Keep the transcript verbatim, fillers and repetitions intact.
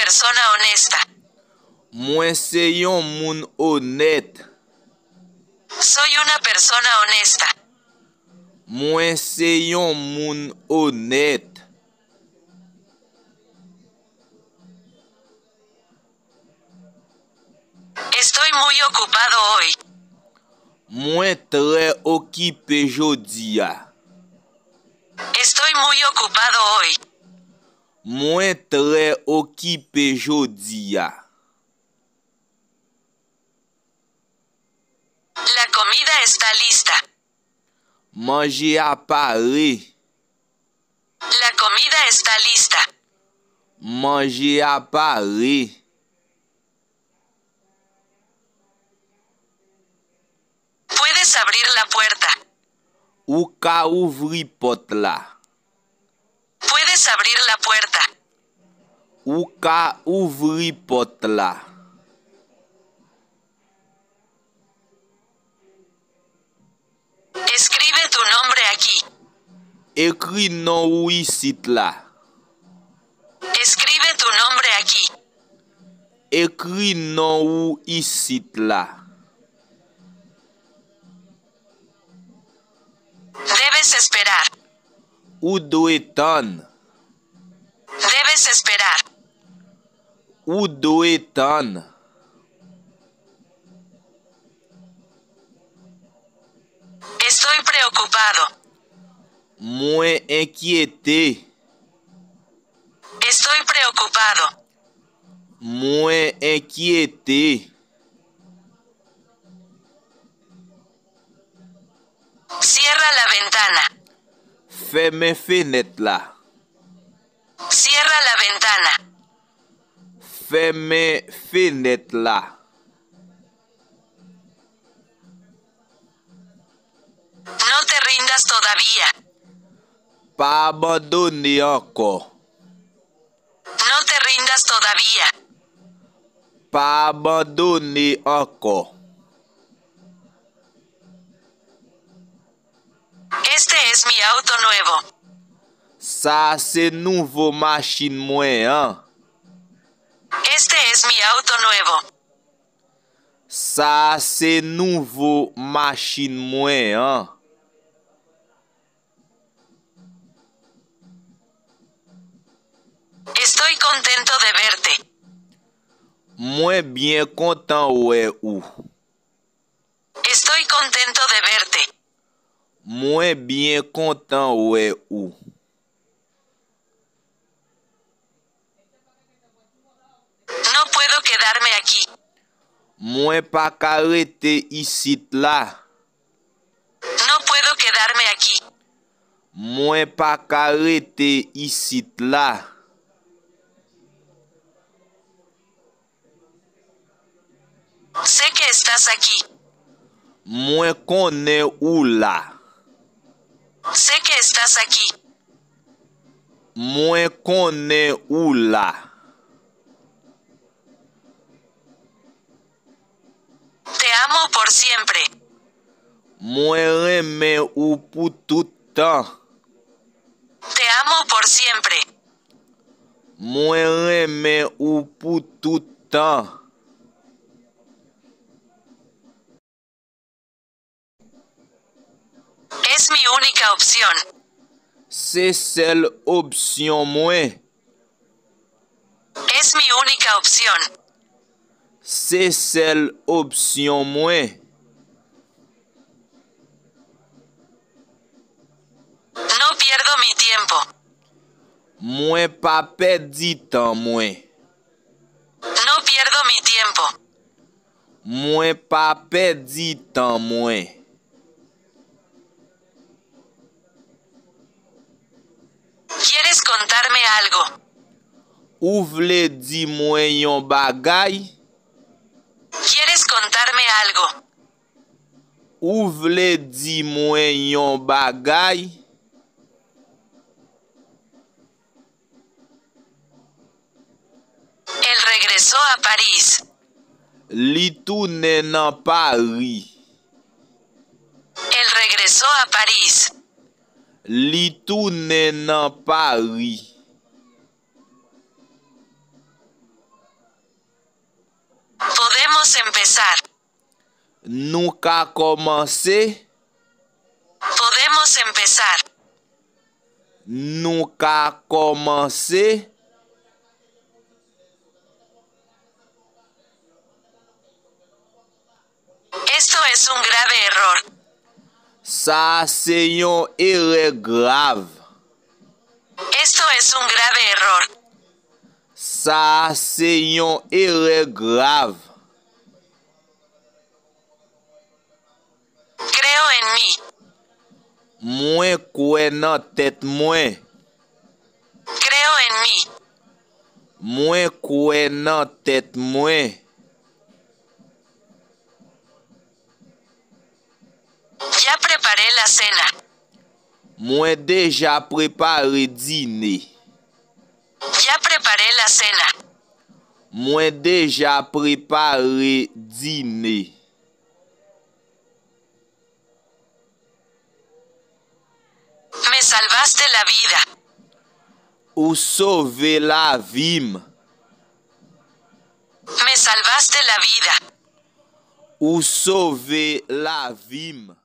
persona honesta. Mwen se yon moun onèt. Soy una persona honesta. Mwen se yon moun onèt. Estoy muy ocupado hoy. Mwen trè okipe jodi a. Estoy muy ocupado hoy. Mwen trè okipe jodi a. La comida está lista. Manje a pare. La comida está lista. Manje a pare. Puedes abrir la puerta. Ou ka ouvri pòt la. Puedes abrir la puerta. Ou ka ouvri pòt la. Escribe tu nombre aquí. Ekri non ou isit la. Escribe tu nombre aquí. Ekri non ou isit la. Debes esperar. Ou dwe tann. Debes esperar. Ou dwe tann. Estoy preocupado. Mwen enkyete. Estoy preocupado. Mwen enkyete. Cierra la ventana. Fèmen fenèt la. Cierra la ventana. Fèmen fenèt la. No te rindas todavía. Pa abandone ankò. No te rindas todavía. Pa abandone ankò. Este es mi auto nuevo. Sa a se nouvo machin mwen an. Este es mi auto nuevo. Sa a se nouvo machin mwen an. Estoy contento de verte. Mwen byen kontan wè ou. Estoy contento de verte. Mwen byen kontan wè ou. No puedo quedarme aquí. Mwen pa ka rete isit la. No puedo quedarme aquí. Mwen pa ka rete isit la. Sé que estás aquí. Mwen konnen ou la. Sé que estás aquí. Mwen konnen ou la. Te amo por siempre. Mwen renmen ou pou tout tan. Te amo por siempre. Mwen renmen ou pou tout tan. Es mi única opción. Se sèl opsyon mwen. Es mi única opción. Se sèl opsyon mwen. No pierdo mi tiempo. Mwen pa pèdi tan mwen. No pierdo mi tiempo. Mwen pa pèdi tan mwen. ¿Quieres contarme algo? Ou vle di mwen yon bagay? ¿Quieres contarme algo? Ou vle di mwen yon bagay? Él regresó a París. Li tounen nan Pari. Él regresó a París. Li tounen nan Pari. Podemos empezar. Nou ka kòmanse. Podemos empezar. Nou ka kòmanse. Esto es un grave error. Sa a se yon erè grav. Esto es un grave error. Sa a se yon erè grav. Creo en mí. Mwen kwè nan tèt mwen. Creo en mí. Mwen kwè nan tèt mwen. Ya preparé la cena. Mwen deja prepare dine. Ya preparé la cena. Mwen deja prepare dine. Me salvaste la vida. Ou sove lavi m. Me salvaste la vida. Ou sove lavi m.